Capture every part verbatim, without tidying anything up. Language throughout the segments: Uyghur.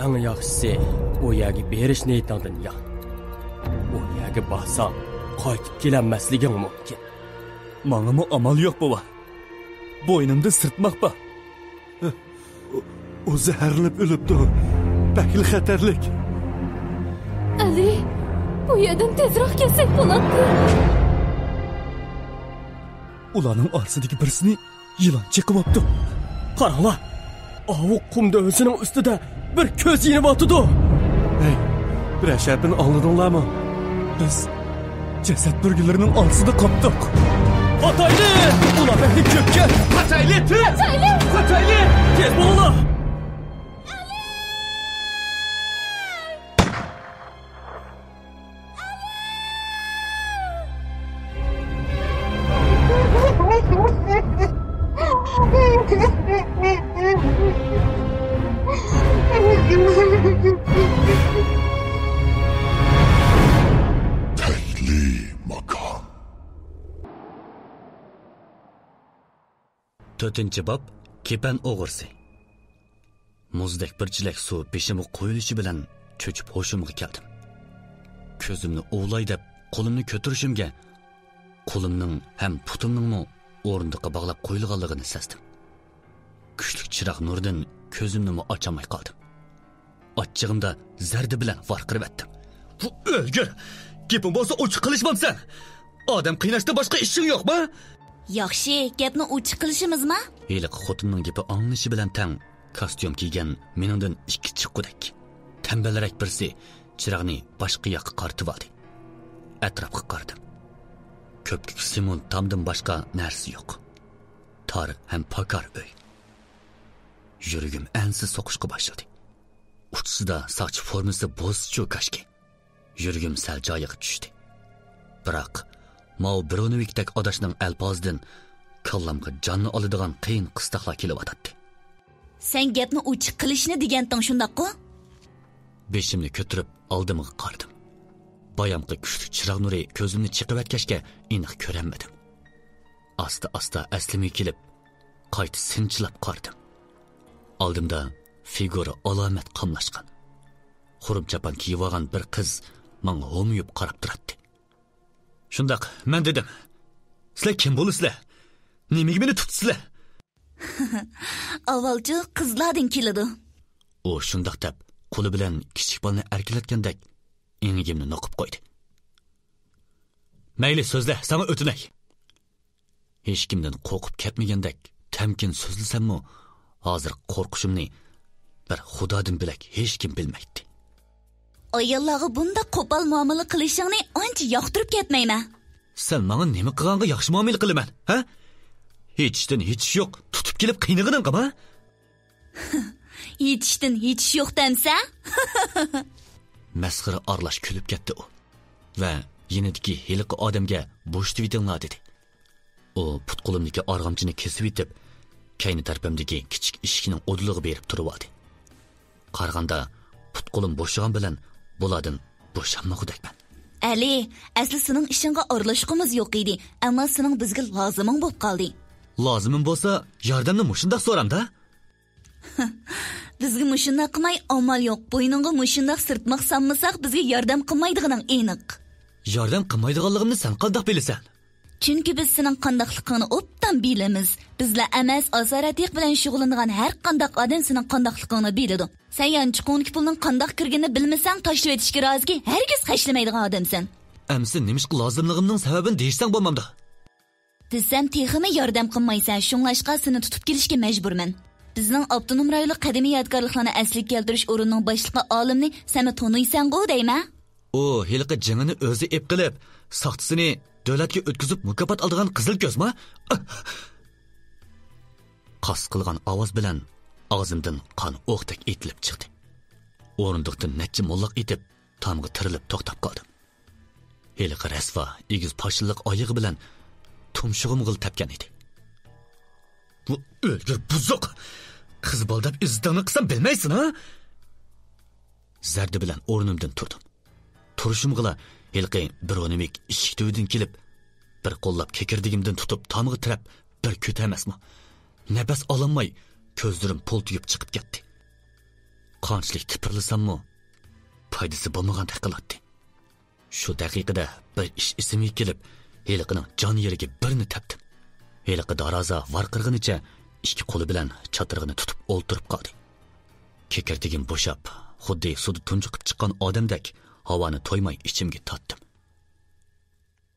ئەڭ ياخشىسى، ئۇ يەرگە بېرىش نىيىتىڭدىن يان. ئۇ يەرگە بارساڭ، قايتىپ كېلەلمەسلىكىڭ مۇمكىن. ماڭىمۇ ئامال يوق، بوۋا. بوينۇمدا سىرتماق بار. ئۇ، ئۇ زەھەرلىنىپ ئۆلۈپتۇ. بەكلا خەتەرلىك. ئەلى، بۇ يەردىن تېزراق كەتسەك بولاتتى. ئۇلارنىڭ ئارىسىدىكى بىرسىنى يىلان چېقىۋاپتۇ. قاراڭلار، ئاۋۇ قۇم دۆۋىسىنىڭ ئۈستىدە بىر كۆز يېنىۋاتىدۇ. ھەي، بىرەر شەپىنى ئاڭلىدىڭلارمۇ؟ بىز جەسەت بۈرگىلىرىنىڭ ئارىسىدا قاپتۇق. قاچايلى! ئۇلار بەكلا كۆپكەن. قاچايلى، تېز! قاچايلى! قاچايلى! تېز بولۇڭلار! تەكلىماكان. تۆتىنچى باب، كېپەن ئوغرىسى. مۇزدەك بىر چېلەك سۇ بېشىمغا قۇيۇلۇشى بىلەن چۆچۈپ ھوشۇمغا كەلدىم. كۆزۈمنى ئۇۋىلاي دەپ قولۇمنى كۆتۈرۈشۈمگە، قولۇمنىڭ ھەم پۇتۇمنىڭمۇ ئورۇندۇققا باغلاپ قويۇلغانلىقىنى سەزدىم. كۈچلۈك چىراغ نۇرىدىن كۆزۈمنىمۇ ئاچالماي قالدىم. ئاچچىقىمدا زەردە بىلەن ۋارقىرىۋەتتىم. ئۆلگۈر! گېپىڭ بولسا ئوچۇق قىلىشمامسەن! ئادەم قىيناشتىن باشقا ئىشىڭ يوقمۇ؟ ياخشى، گەپنى ئوچۇق قىلىشىمىزما؟ ھېلىقى خوتۇننىڭ گېپى ئاڭلىنىشى بىلەن تەڭ كاستيۇم كىيگەن مېنىڭدىن ئىككى چىققۇدەك تەمبەلرەك بىرسى چىراغنى باشقا ياققا قارىتىۋالدى. ئەتراپقا قارىدىم. كۆپكۆك سېمونت تامدىن باشقا نەرسە يوق. تار ھەم پاكار ئۆي. يۈرىكىم ئەنسىز سوقۇشقا باشلىدى. ئۇچىسىدا ساقچى فورمىسى بولسىچۇ كاشكى. يۈرىكىم سەل جايىغا چۈشتى. بىراق، ماۋۇ برونېۋىكتەك ئاداشنىڭ ئەلپازىدىن كاللامغا جاننى ئالىدىغان قىيىن قىستاقلار كېلىۋاتاتتى. سەن گەپنى ئوچۇق قىلىشنى دېگەنتىڭ، شۇنداققۇ؟ بېشىمنى كۆتۈرۈپ ئالدىمغا قارىدىم. بايامقى كۈچلۈك چىراغ نۇرى كۆزۈمنى چېقىۋەتكەچكە ئېنىق كۆرەلمىدىم. ئاستا-ئاستا ئەسلىمگە كېلىپ، قايتا سىنچىلاپ قارىدىم. ئالدىمدا فىگۇرا ئالامەت قاملاشقان. خۇرۇم چاپان كىيىۋالغان بىر قىز ماڭا ھومىيىپ قاراپ تۇراتتى. شۇنداق، مەن دېدىم. سىلەر كىم بولىسىلەر؟ نېمىگە مېنى تۇتىسىلەر؟ ئاۋۋالچۇ قىزلاردىن كېلىدۇ. ئۇ شۇنداق دەپ، قولى بىلەن كىچىك بالىنى ئەركىلەتكەندەك ئېڭىكىمنى نوقۇپ قويدى. مەيلى، سۆزلە، ساڭا ئۆتۈنەي. ھېچكىمدىن قورقۇپ كەتمىگەندەك تەمكىن سۆزلىسەممۇ، ھازىر قورقۇشۇمنى بىر خۇدادىن بۆلەك ھېچكىم بىلمەيتتى. ئاياللارغا بۇنداق قوپال مۇئامىلە قىلىشىڭنى ئانچە ياقتۇرۇپ كەتمەيمەن. سەن ماڭا نېمە قىلغانغا ياخشى مۇئامىلە قىلىمەن، ھە؟ ھېچىشتىن ھېچىش يوق، تۇتۇپ كېلىپ قىينىغىنىڭغىمۇ؟ ھېچىشتىن ھېچىش يوق دەمسە؟ مەسخىرە ئارىلاش كۈلۈپ كەتتى ئۇ ۋە يېنىدىكى ھېلىقى ئادەمگە بوشىتىۋېتىڭلار دېدى. ئۇ پۇت-قولۇمدىكى ئارغامچىنى كېسىۋېتىپ، كەينى تەرىپىمدىكى كىچىك ئىشىكنىڭ ئۇدۇلىغا بېرىپ تۇرۇۋالدى. قارىغاندا، پۇت-قولۇم بوشىغان بىلەن بۇلاردىن بوشانمىغۇدەكمەن. ئەلى، ئەسلى سېنىڭ ئىشىڭغا ئارىلاشقۇمىز يوق ئىدى، ئەمما سېنىڭ بىزگە لازىمىڭ بولۇپ قالدى. لازىمىم بولسا، ياردەمنى مۇشۇنداق سورامدا. بىزگە مۇشۇنداق قىلماي ئامال يوق. بوينۇڭغا مۇشۇنداق سىرتماق سالمىساق، بىزگە ياردەم قىلمايدىغىنىڭ ئېنىق. ياردەم قىلمايدىغانلىقىمنى سەن قانداق بىلىسەن؟ چۈنكى بىز سېنىڭ قانداقلىقىڭنى ئوبدان بىلىمىز. بىزلا ئەمەس، ئاسارەتلىك بىلەن شۇغۇللىنىدىغان ھەر قانداق ئادەم سېنىڭ قانداقلىقىڭنى بىلىدۇ. سەن يانچۇقۇڭدىكى پۇلنىڭ قانداق كىرگىنىنى بىلمىسەڭ، تاشلىۋېتىشكە رازىكى ھەرگىز خەجلىمەيدىغان ئادەمسەن. ئەمىسە نېمىشقا لازىملىقىمنىڭ سەۋەبىنى دېيىشسەڭ بولمامدۇ؟ دېسەم تېخىمۇ ياردەم قىلمايسەن، شۇڭلاشقا سېنى تۇتۇپ كېلىشكە مەجبۇرمەن. بىزنىڭ ئاپتونوم رايونلۇق قەدىمىي يادىكارلىقلارنى ئەسلىگە كەلتۈرۈش ئورنىنىڭ باشلىقى ئالىمنى سەنمۇ تونۇيسەنغۇ دەيمەن. ئۇ ھېلىقى جېڭىنى ئۆزى ئېپ قىلىپ، ساختىسىنى دۆلەتكە ئۆتكۈزۈپ مۇكاپات ئالىدىغان قىزىل كۆزمۇ؟ قاس قىلغان ئاۋاز بىلەن ئاغزىمدىن قان ئوقتەك ئېتىلىپ چىقتى. ئورۇندۇقتىن نەچچە موللاق ئېتىپ، تامغا تىرىلىپ توختاپ قالدىم. ھېلىقى رەسۋا، ئېگىز پاشنىلىق ئايىغى بىلەن تۇمشۇغۇمغىلا تەپكەن ئىدى. بۇ ئۆلگۈر بۇزۇق! قىز بالا دەپ ئىززىتىڭنى قىلسام بىلمەيسەن، ھە؟ زەردە بىلەن ئورنۇمدىن تۇردۇم. تۇرۇشۇمغىلا ھېلىقى برونېۋىك ئىشىك تۈۋىدىن كېلىپ، بىر قوللاپ كېكىردىكىمدىن تۇتۇپ تامغا تىرەپ، بىر كۆتەرمەسمۇ. نەپەس ئالالماي، كۆزلىرىم پولتىيىپ چىقىپ كەتتى. قانچىلىك تىپىرلىساممۇ، پايدىسى بولمىغاندەك قىلاتتى. شۇ دەقىقىدە بىر ئىش ئېسىمگە كېلىپ، ھېلىقىنىڭ جان يېرىگە بىرنى تەپتىم. ھېلىقى دارازا ۋارقىرىغىنىچە ئىككى قولى بىلەن چاترىقىنى تۇتۇپ ئولتۇرۇپ قالدى. كېكىردىكىم بوشاپ، خۇددى سۇدا تۇنجۇقۇپ چىققان ئادەمدەك ھاۋانى تويماي ئىچىمگە تارتتىم.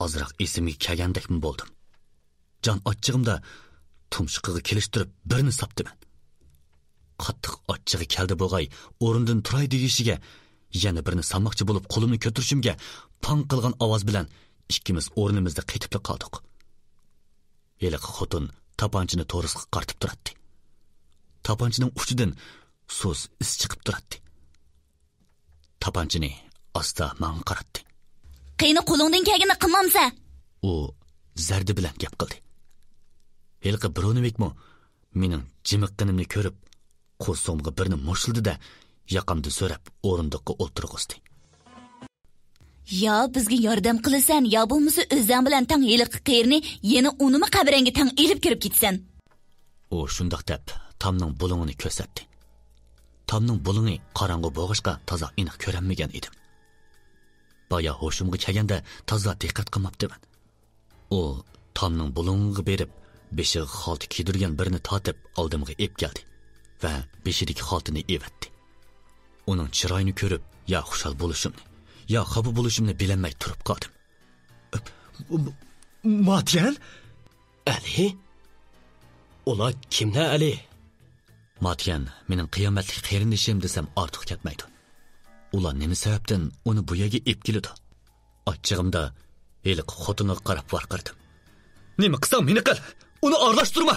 ئازراق ئېسىمگە كەلگەندەكمۇ بولدۇم. جان ئاچچىقىمدا تۇمشۇقىغا كېلىشتۈرۈپ بىرنى ساپتىمەن. قاتتىق ئاچچىقى كەلدى بوغاي، ئورنىدىن تۇراي دېگىشىگە، يەنە بىرنى سالماقچى بولۇپ قولۇمنى كۆتۈرۈشۈمگە، پاڭ قىلغان ئاۋاز بىلەن ئىككىمىز ئورنىمىزدا قېتىپلا قالدۇق. ھېلىقى خوتۇن تاپانچىنى تورۇسقا قارىتىپ تۇراتتى. تاپانچىنىڭ ئۇچىدىن سۇس ئىس چىقىپ تۇراتتى. تاپانچىنى ئاستا ماڭا قاراتتى. قېنى، قولۇڭدىن كەلگىنىنى قىلمامسەن؟ ئۇ زەردە بىلەن گەپ قىلدى. ھېلىقى برونېۋىكمۇ مېنىڭ جىمىققىنىمنى كۆرۈپ، قورسىقىمغا بىرنى مۇشتلىدى-دە، ياقامدىن سۆرەپ ئورۇندۇققا ئولتۇرغۇزدى. يا بىزگە ياردەم قىلىسەن، يا بولمىسا ئۆزەڭ بىلەن تەڭ ھېلىقى قېرىنى يەنە ئۇنىمۇ قەبرەڭگە تەڭ ئېلىپ كىرىپ كېتىسەن. ئۇ شۇنداق دەپ تامنىڭ بۇلۇڭىنى كۆرسەتتى. تامنىڭ بۇلۇڭى قاراڭغۇ بولغاچقا تازا ئېنىق كۆرەلمىگەن ئىدىم. بايا ھوشۇمغا كەلگەندە تازا دىققەت قىلماپتىمەن. ئۇ تامنىڭ بۇلۇڭىغا بېرىپ، بېشىغا خالتا كىيدۈرگەن بىرنى تارتىپ ئالدىمغا ئېپ كەلدى ۋە بېشىدىكى خالتىنى ئېۋەتتى. ئۇنىڭ چىرايىنى كۆرۈپ، يا خۇشال بولۇشۇمنى، يا خاپا بولۇشۇمنى بىلەلمەي تۇرۇپ قالدىم. ماتيەن؟ ئەلى؟ ئۇلار كىملەر، ئەلى؟ ماتيەن مېنىڭ قىيامەتلىك قېرىندىشىم دېسەم ئارتۇق كەتمەيدۇ. ئۇلار نېمە سەۋەبتىن ئۇنى بۇ يەرگە ئېپ كېلىدۇ؟ ئاچچىقىمدا ھېلىقى خوتۇنغا قاراپ ۋارقىرىدىم. نېمە قىلساڭ مېنى قىل! ئۇنى ئارىلاشتۇرما!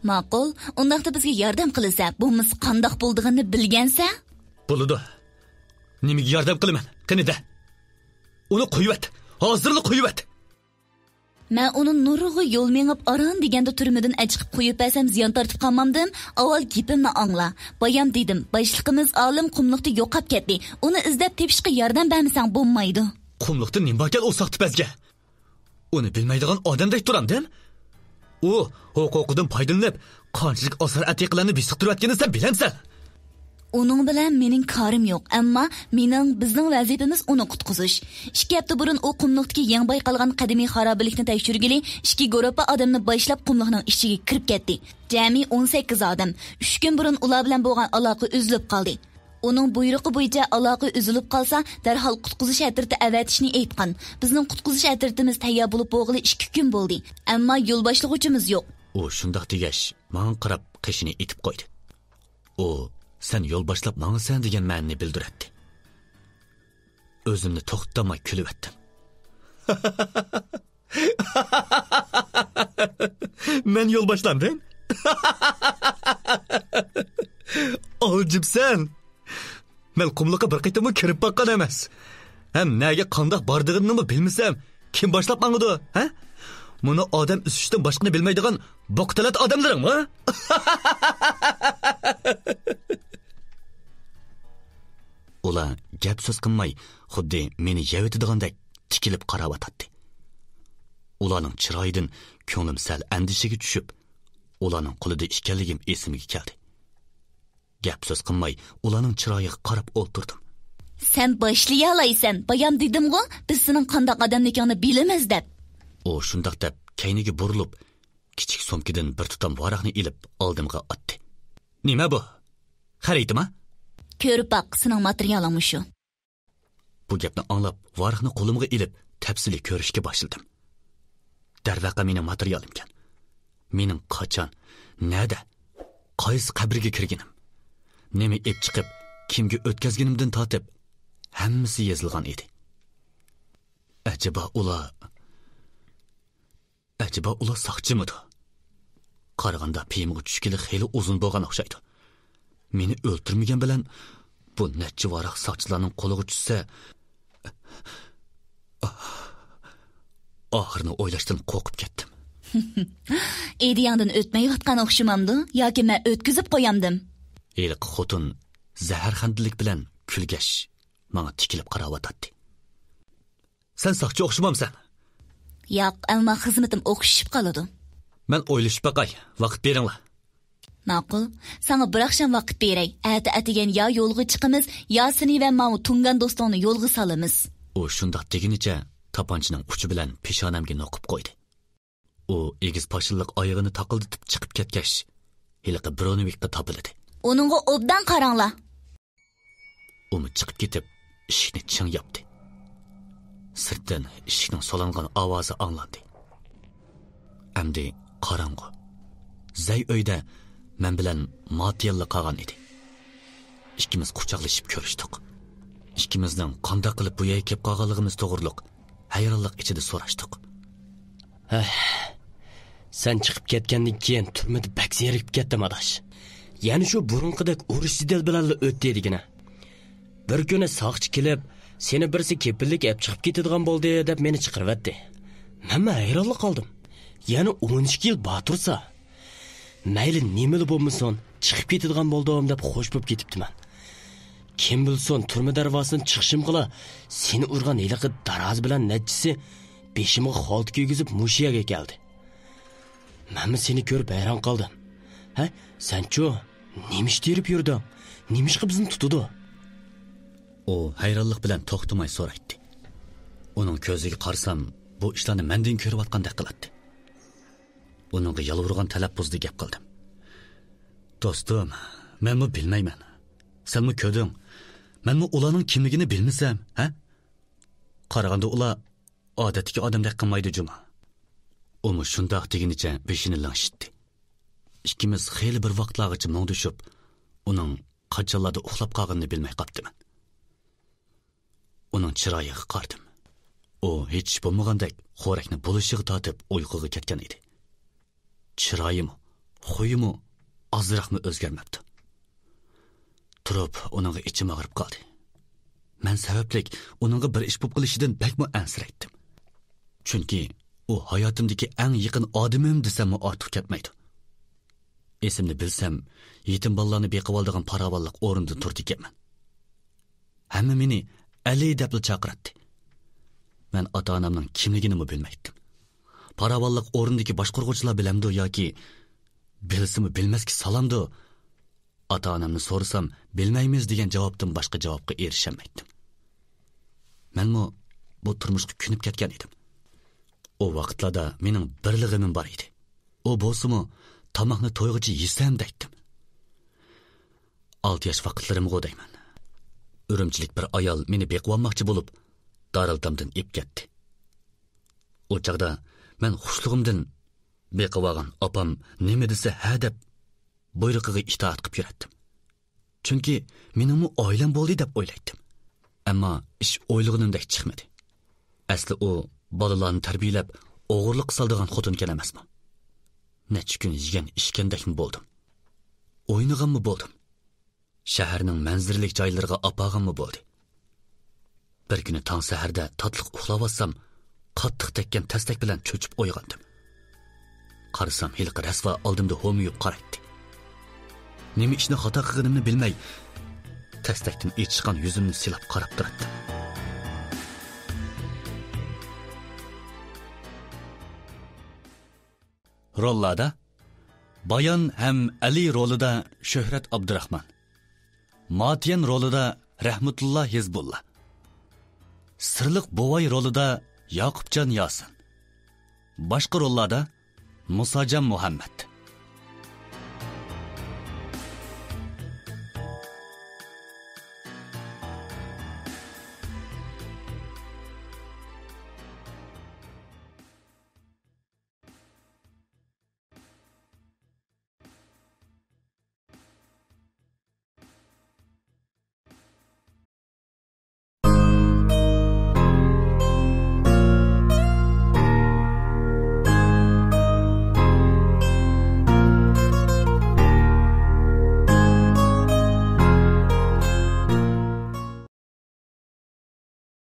ماقۇل، ئۇنداقتا بىزگە ياردەم قىلىسەن، بولمىسا قانداق بولىدىغىنىنى بىلگەنسەن. بولىدۇ. نېمىگە ياردەم قىلىمەن؟ قېنى دە! ئۇنى قويۇۋەت! ھازىرلا قويۇۋەت! مەن ئۇنى نۇرغۇن يول مېڭىپ ئاران دېگەندە تۈرمىدىن ئەچىقىپ قويۇپ بەرسەم زىيان تارتىپ قالمامدىم؟ ئاۋۋال گېپىمنى ئاڭلا. بايام دېدىم، باشلىقىمىز ئالىم قۇملۇقتا يوقاپ كەتتى. ئۇنى ئىزدەپ تېپىشقا ياردەم بەرمىسەڭ بولمايدۇ. قۇملۇقتا نېمە باركەن ئۇ ساختىپەزگە؟ ئۇنى بىلمەيدىغان ئادەمدەك تۇرامدىم؟ ئۇ ھوقۇقىدىن پايدىلىنىپ، قانچىلىك ئاسار ئەتىقىلەرنى بېسىقتۇرۇۋەتكىنىنى سەن بىلەمسەن؟ ئۇنىڭ بىلەن مېنىڭ كارىم يوق، ئەمما مېنىڭ، بىزنىڭ ۋەزىپىمىز ئۇنى قۇتقۇزۇش. ئىككى ھەپتە بۇرۇن ئۇ قۇملۇقتىكى يېڭى بايقالغان قەدىمىي خارابىلىكنى تەكشۈرگىلى ئىككى گۇرۇپپا ئادەمنى باشلاپ قۇملۇقنىڭ ئىچىگە كىرىپ كەتتى. جەمئىي ئون سەككىز ئادەم. ئۈچ كۈن بۇرۇن ئۇلار بىلەن بولغان ئالاقە ئۈزۈلۈپ قالدى. ئۇنىڭ بۇيرۇقى بويىچە ئالاقە ئۈزۈلۈپ قالسا، دەرھال قۇتقۇزۇش ئەترىتى ئەۋەتىشنى ئېيتقان. بىزنىڭ قۇتقۇزۇش ئەترىتىمىز تەييار بولۇپ بولغىلى ئىككى كۈن بولدى، ئەمما يول باشلىغۇچىمىز يوق. ئۇ شۇنداق دېگەچ، ماڭا قاراپ قېشىنى ئېتىپ قويدى. ئۇ، سەن يول باشلاپ ماڭىسەن دېگەن مەنىنى بىلدۈرەتتى. ئۆزۈمنى توختىتالماي كۈلۈۋەتتىم. مەن يول باشلامدىم؟ ئاجىپسەن! مەن قۇملۇققا بىر قېتىممۇ كىرىپ باققان ئەمەس. ھەم نەگە قانداق بارىدىغىنىمۇ بىلمىسەم، كىم باشلاپ ماڭىدۇ، ھە؟ مۇنۇ ئادەم ئۈزۈشتىن باشقىنى بىلمەيدىغان بوقتەلەت ئادەملىرىڭمۇ؟ ئۇلار گەپ سۆز قىلماي، خۇددى مېنى يەۋېتىدىغاندەك تىكىلىپ قاراۋاتاتتى. ئۇلارنىڭ چىرايىدىن كۆڭلۈم سەل ئەندىشىگە چۈشۈپ، ئۇلارنىڭ قولىدا ئىكەنلىكىم ئېسىمگە كەلدى. گەپ سۆز قىلماي، ئۇلارنىڭ چىرايىغا قاراپ ئولتۇردۇم. سەن باشلىيالايسەن، بايام دېدىمغۇ، بىز سېنىڭ قانداق ئادەملىكىڭنى بىلىمىز دەپ. ئۇ شۇنداق دەپ، كەينىگە بۇرۇلۇپ، كىچىك سومكىدىن بىر تۇتام ۋاراقنى ئېلىپ، ئالدىمغا ئاتتى. نېمە بۇ؟ خەرىتىما؟ كۆرۈپ باق، سېنىڭ ماتېرىيالىڭ مۇشۇ. بۇ گەپنى ئاڭلاپ، ۋاراقنى قولۇمغا ئېلىپ، تەپسىلىي كۆرۈشكە باشلىدىم. دەرۋەقە، مېنىڭ ماتېرىيالىمكەن. مېنىڭ قاچان، نەدە، قايسى قەبرىگە كىرگىنىم، نېمە ئېپ چىقىپ، كىمگە ئۆتكەزگىنىمدىن تارتىپ، ھەممىسى يېزىلغان ئىدى. ئەجەبا ئۇلار، ئەجەبا ئۇلار ساقچىمىدۇ؟ قارىغاندا پېيىمغا چۈشكىلى خېلى ئۇزۇن بولغان ئوخشايدۇ. مېنى ئۆلتۈرمىگەن بىلەن بۇ نەچچە ۋاراق ساقچىلارنىڭ قولىغا چۈشسە، ئاخىرىنى ئويلاشتىن قورقۇپ كەتتىم. ئىدىيەڭدىن ئۆتمەيۋاتقان ئوخشىمامدۇ ياكى مەن ئۆتكۈزۈپ قويامدىم؟ ھېلىقى خوتۇن زەھەرخەندىلىك بىلەن كۈلگەچ، ماڭا تىكىلىپ قاراۋاتاتتى. سەن ساقچى ئوخشىمامسەن؟ ياق، ئەمما خىزمىتىم ئوخشىشىپ قالىدۇ. مەن ئويلىشىپ باقاي، ۋاقىت بېرىڭلار. ماقۇل، ساڭا بىر ئاخشام ۋاقىت بېرەي. ئەتە ئەتىگەن يا يولغا چىقىمىز، يا سېنى ۋە ماۋۇ تۇڭگان دوستۇڭنى يولغا سالىمىز. ئۇ شۇنداق دېگىنىچە تاپانچىنىڭ ئۇچى بىلەن پېشانەمگە نوقۇپ قويدى. ئۇ ئېگىز پاشنىلىق ئايىغىنى تاقىلدىتىپ چىقىپ كەتكەچ، ھېلىقى برونېۋىكقا تاپىلىدى. ئۇنىڭغا ئوبدان قاراڭلار. ئۇمۇ چىقىپ كېتىپ، ئىشىكنى چىڭ ياپتى. سىرتتىن ئىشىكنىڭ سولانغان ئاۋازى ئاڭلاندى. ئەمدى قاراڭغۇ. زەي ئۆيدە مەن بىلەن ماتيەنلا قالغان ئىدى. ئىككىمىز قۇچاقلىشىپ كۆرۈشتۇق. ئىككىمىزنىڭ قانداق قىلىپ بۇ يەرگە كېلىپ قالغانلىقىمىز توغرۇلۇق ھەيرانلىق ئىچىدە سوراشتۇق. ھەھ، سەن چىقىپ كەتكەندىن كېيىن تۈرمىدە بەك زېرىكىپ كەتتىم، ئاداش. يەنە شۇ بۇرۇنقىدەك ئۇرۇش جېدەل بىلەنلا ئۆتتى دېگىنە. بىر كۈنى ساقچى كېلىپ، سېنى بىرسى كېپىللىك ئەپ چىقىپ كېتىدىغان بولدى دەپ مېنى چىقىرىۋەتتى. مەنمۇ ھەيرانلا قالدىم. يەنە ئون ئىككى يىل بار تۇرسا. مەيلى نېمىلا بولمىسۇن، چىقىپ كېتىدىغان بولدۇم دەپ خوش بولۇپ كېتىپتىمەن. كىم بىلسۇن، تۈرمە دەرۋازىسىدىن چىقىشىمغىلا سېنى ئۇرغان ھېلىقى دارازا بىلەن نەچچىسى بېشىمغا خالتا كىيگۈزۈپ مۇشۇ يەرگە كەلدى. مەنمۇ سېنى كۆرۈپ ھەيران قالدىم. ھە، سەنچۇ، نېمە ئىش تېرىپ يۈردۈڭ؟ نېمىشقا بىزنى تۇتىدۇ؟ ئۇ ھەيرانلىق بىلەن توختىماي سورايتتى. ئۇنىڭ كۆزىگە قارىسام، بۇ ئىشلارنى مەندىن كۆرۈۋاتقاندەك قىلاتتى. ئۇنىڭغا يالۋۇرغان تەلەپپۇزدا گەپ قىلدىم. دوستۇم، مەنمۇ بىلمەيمەن. سەنمۇ كۆردۈڭ. مەنمۇ ئۇلارنىڭ كىملىكىنى بىلمىسەم، ھە؟ قارىغاندا ئۇلار ئادەتتىكى ئادەمدەك قىلمايدۇ جۇمۇ. ئۇمۇ شۇنداق دېگىنىچە بېشىنى لىڭشىتتى. ئىككىمىز خېلى بىر ۋاقىتلارغىچە مۇڭدىشىپ، ئۇنىڭ قاچانلاردا ئۇخلاپ قالغىنىنى بىلمەي قاپتىمەن. ئۇنىڭ چىرايىغا قارىدىم. ئۇ ھېچ ئىش بولمىغاندەك خورەكنى بولۇشىغا تارتىپ ئۇيقۇغا كەتكەن ئىدى. چىرايىمۇ، خۇيىمۇ ئازراقمۇ ئۆزگەرمەپتۇ. تۇرۇپ ئۇنىڭغا ئىچىم ئاغرىپ قالدى. مەن سەۋەبلىك ئۇنىڭغا بىر ئىش بولۇپ قېلىشىدىن بەكمۇ ئەنسىرەيتتىم. چۈنكى ئۇ ھاياتىمدىكى ئەڭ يېقىن ئادىمىم دېسەممۇ ئارتۇق كەتمەيدۇ. ئېسىمنى بىلسەم، يېتىم بالىلارنى بېقىۋالىدىغان پاراۋانلىق ئورنىدا تۇرىدىكەنمەن. ھەممە مېنى ئەلى دەپلا چاقىراتتى. مەن ئاتا-ئانامنىڭ كىملىكىنىمۇ بىلمەيتتىم. پاراۋانلىق ئورنىدىكى باشقۇرغۇچىلار بىلەمدۇ ياكى بىلسىمۇ بىلمەسكە سالامدۇ؟ ئاتا-ئانامنى سورىسام، بىلمەيمىز دېگەن جاۋابتىن باشقا جاۋابقا ئېرىشەلمەيتتىم. مەنمۇ بۇ تۇرمۇشقا كۆنۈپ كەتكەن ئىدىم. ئۇ ۋاقىتلاردا مېنىڭ بىرلا غېمىم بار ئىدى. ئۇ بولسىمۇ، تاماقنى تويغىچە يېسەم دەيتتىم. ئالتە ياش ۋاقىتلىرىمغۇ دەيمەن. ئۈرۈمچىلىك بىر ئايال مېنى بېقىۋالماقچى بولۇپ، دارىلئېتامدىن ئېلىپ كەتتى. ئۇ چاغدا مەن خۇشلۇقۇمدىن بېقىۋالغان ئاپام نېمە دېسە ھە دەپ، بۇيرۇقىغا ئىتائەت قىلىپ يۈرەتتىم. چۈنكى مېنىڭمۇ ئائىلەم بولدى دەپ ئويلايتتىم. ئەمما ئىش ئويلىغىنىمدەك چىقمىدى. ئەسلى ئۇ بالىلارنى تەربىيەلەپ، ئوغرىلىققا سالىدىغان خوتۇنكەن ئەمەسمۇ؟ نەچچە كۈن يېگەن ئىچكەندەكمۇ بولدۇم. ئوينىغانمۇ بولدۇم. شەھەرنىڭ مەنزىرىلىك جايلىرىغا ئاپارغانمۇ بولدى. بىر كۈنى تاڭ سەھەردە تاتلىق ئۇخلاۋاتسام، قاتتىق تەگكەن تەستەك بىلەن چۆچۈپ ئويغاندىم. قارىسام، ھېلىقى رەسۋا ئالدىمدا ھومىيىپ قارايتتى. نېمە ئىشنى خاتا قىلغىنىمنى بىلمەي، تەستەكتىن ئېچىشقان يۈزۈمنى سىلاپ قاراپ تۇراتتىم. روللاردا بايان ھەم ئەلى رولىدا شۆھرەت ئابدۇراخمان، ماتيەن رولىدا رەھمەتۇللا ھېزبۇللا، سىرلىق بوۋاي رولىدا ياقۇپجان ياسىن، باشقا روللاردا مۇساجان مۇھەممەت.